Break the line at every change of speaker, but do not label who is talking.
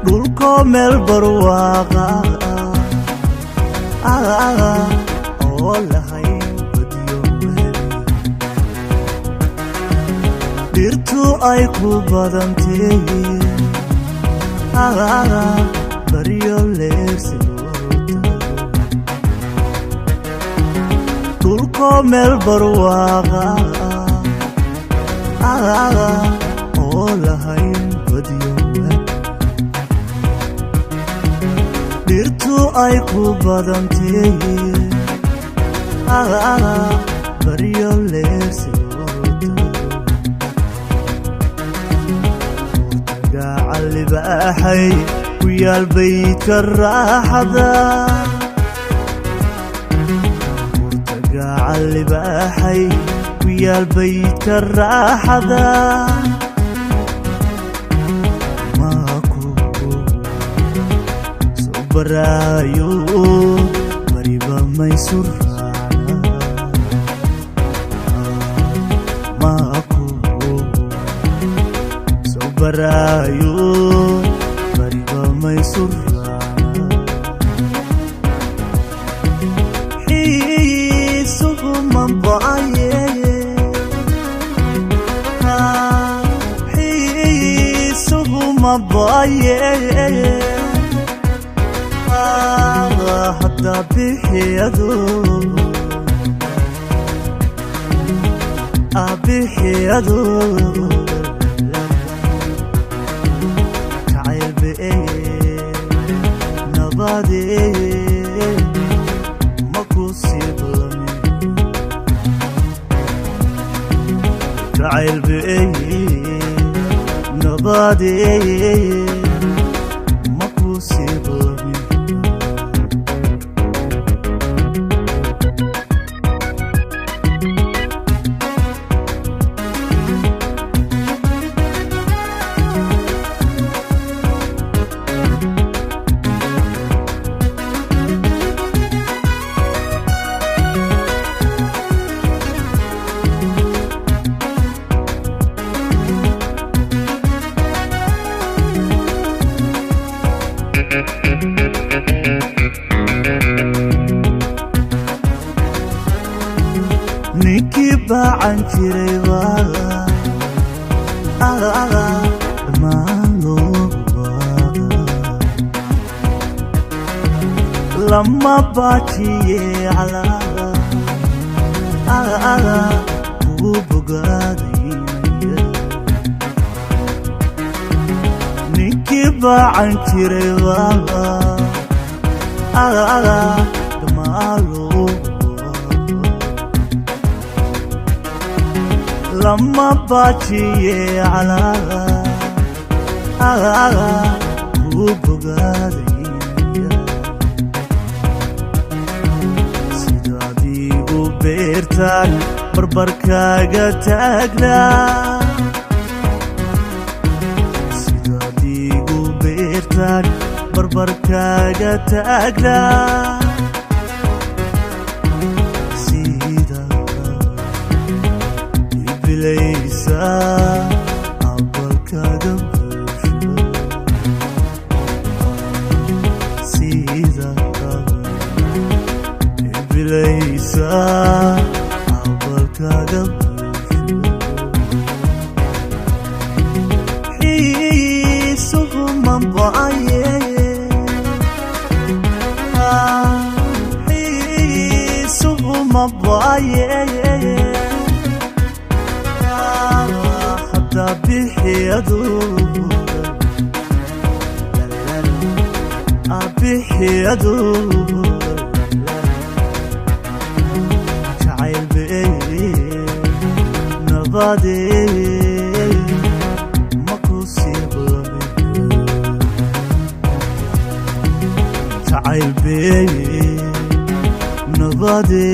Dhulkoo meel barwaaqa oo lahayn badiyo weheli, dhirtu ay ku badantee, baryo leersi loo tago. Dhulkoo meel barwaaqa oo lahayn badiyo weheli, dhirtu ay ku badantee, baryo leersi loo tago. Buurta Gacalibaaxay ku yaal baydka raaxada, buurta Gacalibaaxay ku yaal baydka raaxada, maku soo baraayo bariba maysu raacna, maku soo baraayo bariba maysu raacna. Xiisuhu mabaaye, xiisuhu mabaaye, hadda bixiyado bixiyado jacaylbe nabade maku sii balami, jacaylbe nabade maku sii balami. Ninkii baacan jiray baa dhammaan loogu baaqa, lama baajiye calaa kugu bogaadaynaya. Ninkii baacan jiray baa dhammaan loogu baaqa, lama baajiye calaa kugu bogaadaynaya. Sidaad iigu beertaan barbarkaaga taagnaa, sidaad iigu beertaan barbarkaaga taagnaa, sida ibilaysa abalkaaga bulsho, sida ibilaysa abalkaaga bulsho. Xiisuhu mabaaye, xiisuhu mabaaye, hadda bixiyadu bixiyadu jacaylbe nabade maku sii balami, jacaylbe nabade.